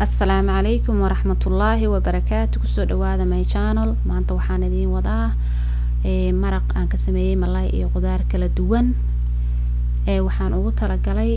Asalaamu calaykum waraxmatullaahi wabarakaatu. Kusoo dhawaada my channel. Maanta waxaan idiin wadaa maraq aan ka sameeyey malay iyo qudaar kala duwan. Waxaan ugu talagalay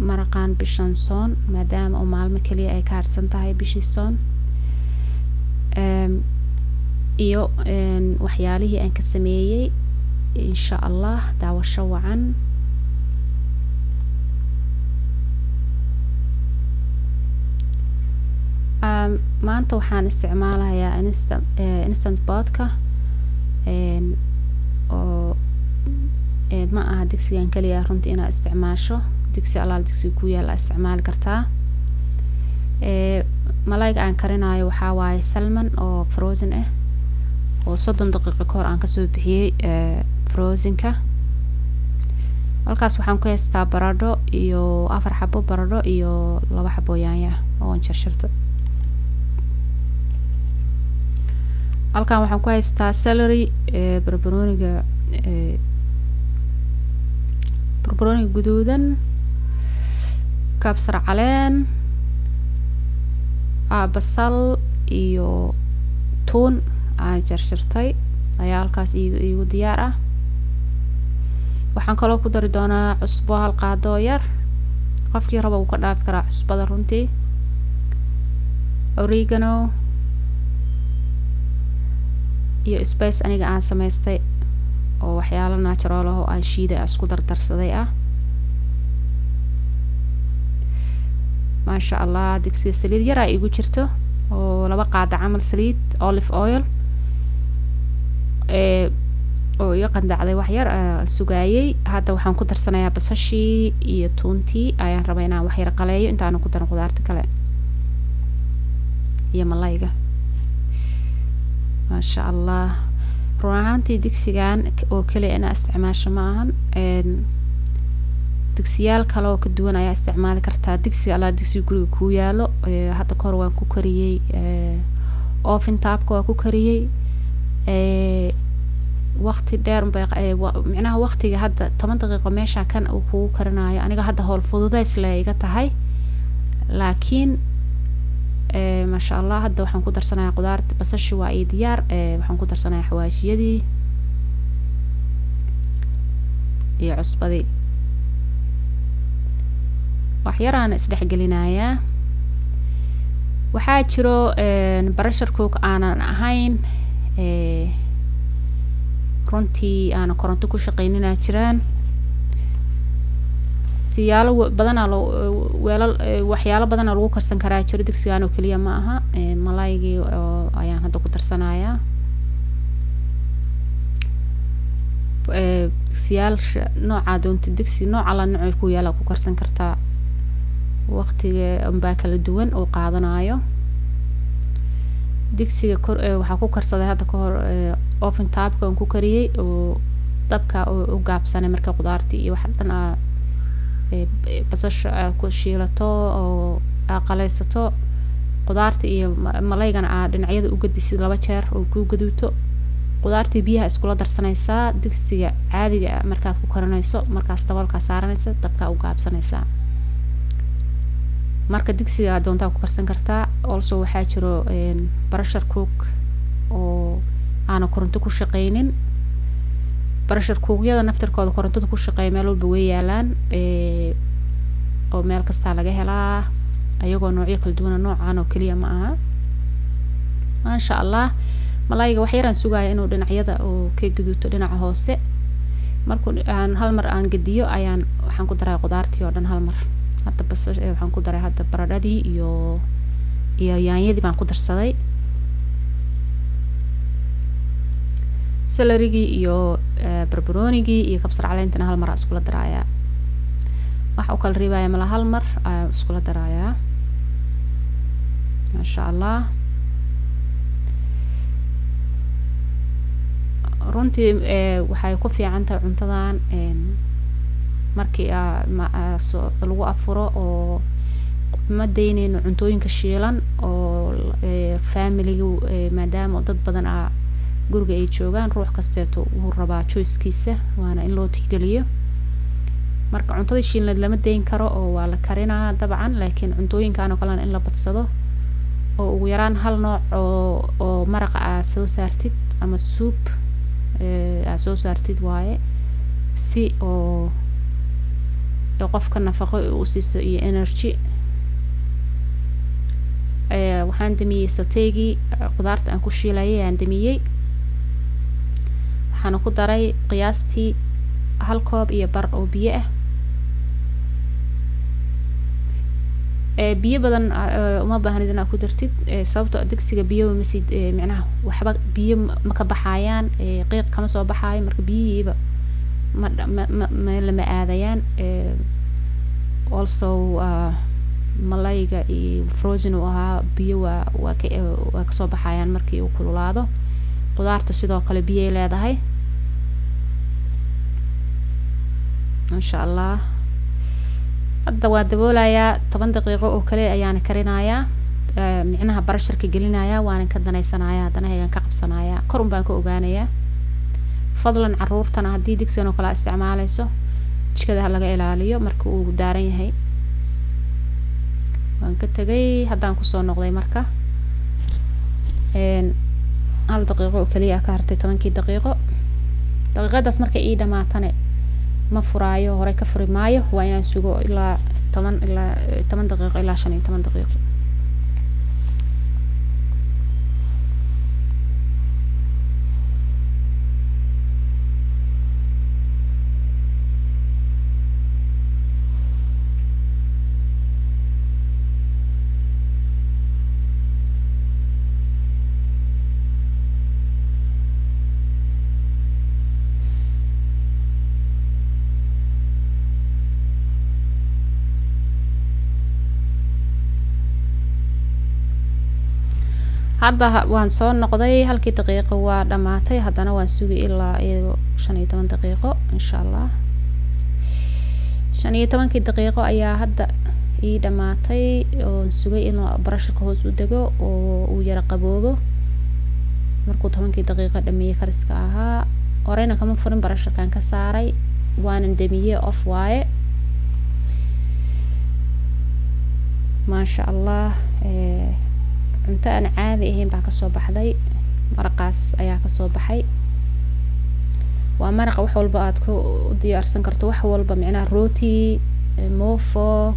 maraqan bishan soon, maadaama oo maalmo kaliya ay ka harsan tahay bishii soon, iyo waxyaalihii aan ka sameeyey. Insha Allah daawasho wacan. Maanta waxaan isticmaalayaa instant potka oo ma aha digsigan kaliya runtii inaad isticmaasho, digsi alaal digsiga ku yaala isticmaali kartaa. Malayga aan karinayo waxaa waaye salmon oo frozen ah oo 30 daqiiqo kahor aan kasoo bixiyey frozenka. Halkaas waxaan ku haystaa baradho iyo 4 xabo baradho iyo 2 xabo yaanyo ah oo aan jarjarto. Halkan waxaan ku haystaa celery, barbarooniga guduudan, kabsar caleen, basal iyo tuun aan jarjartay ayaa halkaas iigu diyaar ah. Waxaan kaloo ku dari doonaa cusbo hal qaado oo yar, qofkii raba wuu ka dhaafi karaa cusbada runtii, oregano iyo spice aniga aan samaystay oo waxyaalo natural ah oo aan shiiday aan isku dardarsaday ah. Maasha Allah, digsiga saliid yaraa igu jirto oo 2 qaado camal saliid olive oil oo iga qandacday wax yar sugaayay. Hadda waxaan ku darsanayaa basashii iyo tuuntii ayaan rabaa inaan wax yar qaleeyo intaanan ku darin qudaarta kale iyo malayga. Maasha Allah, run ahaantii digsigan oo kaliya inaa isticmaasho ma ahan, digsiyaal kale oo ka duwan ayaa isticmaali kartaa. Digsiga allaa digsiga guriga kuu yaalo. Hadda kahor waan ku kariyey oven topka, waan ku kariyey waqti dheer unbay, micnaha waqtiga hadda 10 daqiiqo meesha kan uu kugu karinayo. Aniga hadda howl fududeys le iga tahay, laakiin maasha Allah. Hadda waxaan ku darsanayaa qudaarta, basashi waa ii diyaar. Waxaan ku darsanayaa xawaashiyadii iyo cusbadii, wax yaraana isdhexgelinayaa. Waxaa jiro pressure cook aanan ahayn, runtii aanan koronto ku shaqeynina jiraan, siyaalo badanaa loo weelal, waxyaalo badanaa lagu karsan karaa jiro, digsigan oo keliya ma aha. Malaygii oo ayaan hadda ku darsanayaa. Digsiyaalsha noocaa doonta, digsi nooc alla nooc ku yaala ku karsan kartaa, waqtiga unbaa kala duwan oo qaadanayo. Digsiga kor waxaa ku karsaday hadda kahor oven topka aan ku kariyey oo dabka u gaabsanay. Marka qudaartii iyo waxa dhan aa basasha aad ku shiilato oo aa qaleysato, qudaarta iyo malaygana aa dhinacyada u gedisid 2 jeer oo kuu gaduuto, qudaartii biyaha iskula darsanaysaa. Digsiga caadiga ah markaad ku karinayso, markaas daboolkaa saaranaysa, dabkaa u gaabsanaysaa. Marka digsiga aad doontaa ku karsan kartaa. Also waxaa jiro pressure cook oo aanan koronto ku shaqeynin. Pressure cookyada naftirkooda korontada ku shaqeeya meel walba way yaalaan, oo meel kastaa laga helaa, ayagoo noocyo kala duwan, noocan oo keliya ma aha. Maasha Allah, malayga wax yaraan sugaaya inuu dhinacyada oo ka gaduuto, dhinaca hoose. Markuu aan hal mar aan gediyo ayaan waxaan ku daray qudaartii oo dhan hal mar. Hadda bas waxaan ku daray hadda baradhadii iyo yaanyadii baan ku darsaday, celerygii iyo barbaroonigii iyo kabsar caleentana hal mar aan iskula darayaa. Wax u kala reebaya mala, hal mar ayaan iskula darayaa. Maasha Allah, runtii waxay ku fiican tahay cuntadan markii lagu afuro oo ma daynayno cuntooyinka shiilan oo familiga, maadaama dad badan a guriga ay joogaan, ruux kasteeto wuu rabaa choicekiisa, waana in loo tixgeliyo. Marka cuntada shiilneed lama dayn karo oo waa la karinaa dabcan, laakiin cuntooyinkan oo kalena in la badsado oo ugu yaraan hal nooc oo maraqa aad soo saartid ama soup aad soo saartid waaye, si oo qofka nafaqo u siiso iyo energy. Waxaan damiyey sauté-gii qudaarta aan ku shiilayay aan damiyey. Waxaana ku daray qiyaastii 1.5 koob oo biyo ah. Biyo badan uma baahnid inaad ku dartid, sababtoo ah digsiga biyo ma sii, micnaha waxba biyo ma ka baxayaan, qiiq kama soo baxaayo. Marka biyihiiba ma ma ma meel lama aadayaan. Also malayga iyo frozen uu ahaa, biyo waa kasoo baxayaan markii uu kululaado. Qudaarta sidoo kale biyay leedahay. Insha Allah hadda waa daboolayaa, 10 daqiiqo oo kale ayaana karinayaa, micnaha pressure-ka gelinayaa, waana ka danaysanayaa, danahaygaan ka qabsanayaa, kor un baan ka ogaanayaa. Fadlan caruurtana haddii digsigan oo kale aa isticmaaleyso, jikada ha laga ilaaliyo marka uu daaran yahay. Waan ka tegay, haddaan kusoo noqday. Marka 1 daqiiqo oo kaliya ka hartay 10-kii daqiiqo. Daqiiqadaas markay ii dhamaatane ma furaayo, horey ka furi maayo. Waa inaan sugo ilaa 10, ilaa 10 daqiiqo, ilaa 15 daqiiqo. Hadda waan soo noqday, halkii daqiiqo waa dhamaatay. Haddana waan sugi ilaa iyo 15 daqiiqo, insha Allah. 15-kii daqiiqo ayaa hadda ii dhamaatay oon sugay inuu pressure-ka hoos u dego oo uu yara qaboobo. Markuu 10-kii daqiiqo dhameeyey kariska ahaa, horeyna kama furin, pressure-kaan ka saaray, waanan damiyey, off waaye. Maasha Allah, cunto aan caadi ahayn baa kasoo baxday. Maraqaas ayaa kasoo baxay. Waa maraqa wax walba aad ku diyaarsan karto, wax walba, micnaha rooti, moofo,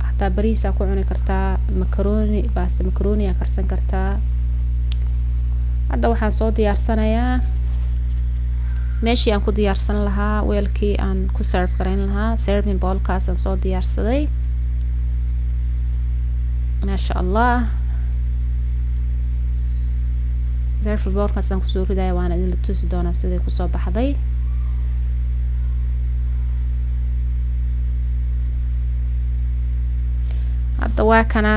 hataa bariis aa ku cuni kartaa, macaroni, baasto macaroni aa karsan kartaa. Hadda waxaan soo diyaarsanayaa meeshii aan ku diyaarsan lahaa, weelkii aan ku serve garayn lahaa, serving bowl-kaas aan soo diyaarsaday. Maasha Allah, serving bowl-kaas aan kusoo ridaya, waana idinla tusi doonaa siday kusoo baxday. Hadda waa kana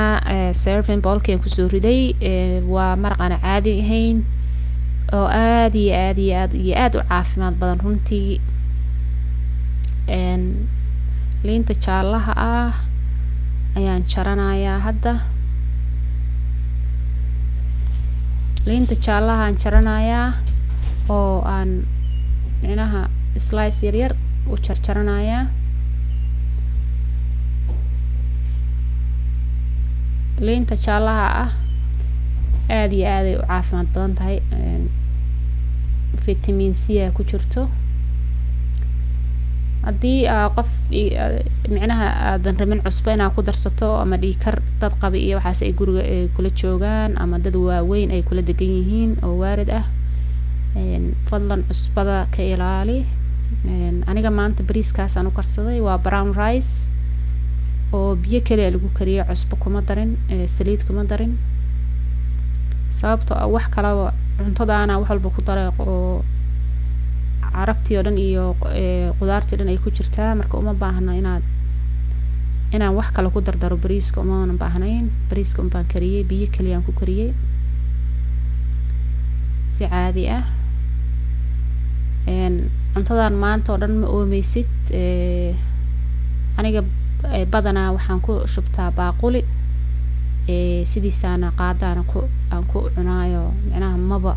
serving bowl-kii aan kusoo riday. Waa maraq aan caadi ahayn oo aad iyo aad iyo aad iyo aad u caafimaad badan runtii. Liinta jaalaha ah ayaan jaranayaa hadda. Liinta jaalaha aan jaranayaa oo aan micnaha slice yaryar u jarjaranayaa. Liinta jaalaha ah aada iyo aad ay u caafimaad badan tahay, vitamin C a ku jirto. Haddii aa qof micnaha aadan rabin cusbo inaad ku darsato, ama dhiigkar dad qaba iyo waxaas ay guriga ay kula joogaan, ama dad waaweyn ay kula degan yihiin oo waarid ah, fadlan cusbada ka ilaali. Aniga maanta bariiskaasaan u karsaday. Waa brown rice oo biyo kaliya lagu kariyay, cusbo kuma darin, saliid kuma darin, sababtoo ah wax kalaba cuntadaana wax walba ku daray oo caraftii oo dhan iyo qudaartii o dhan ay ku jirtaa. Marka uma baahno inaan wax kale ku dardaro bariiska, umana baahnayn. Bariiska unbaan kariyey, biyo keliyaan ku kariyey si caadi ah. Cuntadan maanta oo dhan ma oomeysid. Aniga badanaa waxaan ku shubtaa baaquli, sidiisaana qaadaana ku aan ku cunaayo, micnaha maba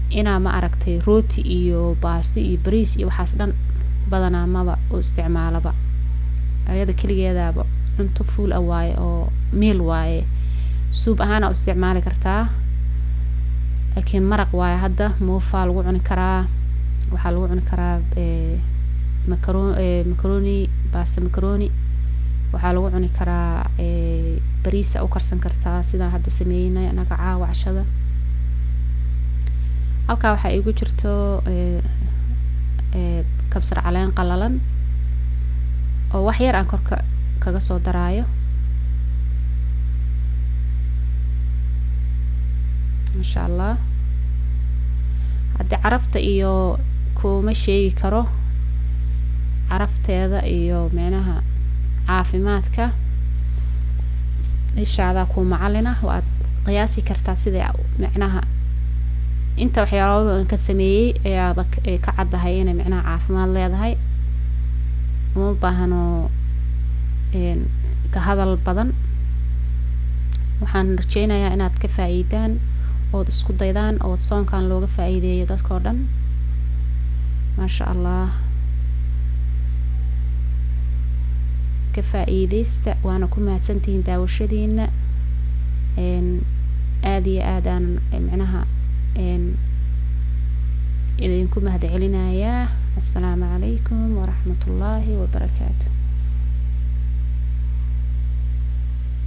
Inaa ma aragtay rooti iyo baasti iyo bariis iyo waxaas dhan badanaa maba u isticmaalaba. Ayada keligeedaaba cunto fuul ah waaye oo meal waaye. Soup ahaan aa u isticmaali kartaa, laakiin maraq waaye. Hadda muufaa lagu cuni karaa, waxaa lagu cuni karaa macaroni, basta macaroni waxaa lagu cuni karaa, bariisa u karsan kartaa, sidaan hadda sameynay anaga caawa cashada. Halkaa waxaa iigu jirto kabsar caleen qalalan oo wax yar aan korka kaga soo daraayo, insha Allah. Haddii carafta iyo kuma sheegi karo carafteeda iyo micnaha caafimaadka, ishaadaa kuu macalina, waad qiyaasi kartaa sida micnaha inta waxyaalada aan ka sameeyey ayaaba ka caddahay inay micnaha caafimaad leedahay. Uma baahno ka hadal badan. Waxaan rajeynayaa inaad ka faa'iidaan ood isku daydaan oo soonkan looga faa'iideeyo dadkoo dhan, maasha Allah. Ka faa'iideysta, waana ku mahadsantihiin daawashadiina. Aada iyo aad aan micnaha idinku mahad celinayaa. Assalaamu calaykum waraxmatullaahi wabarakaatu.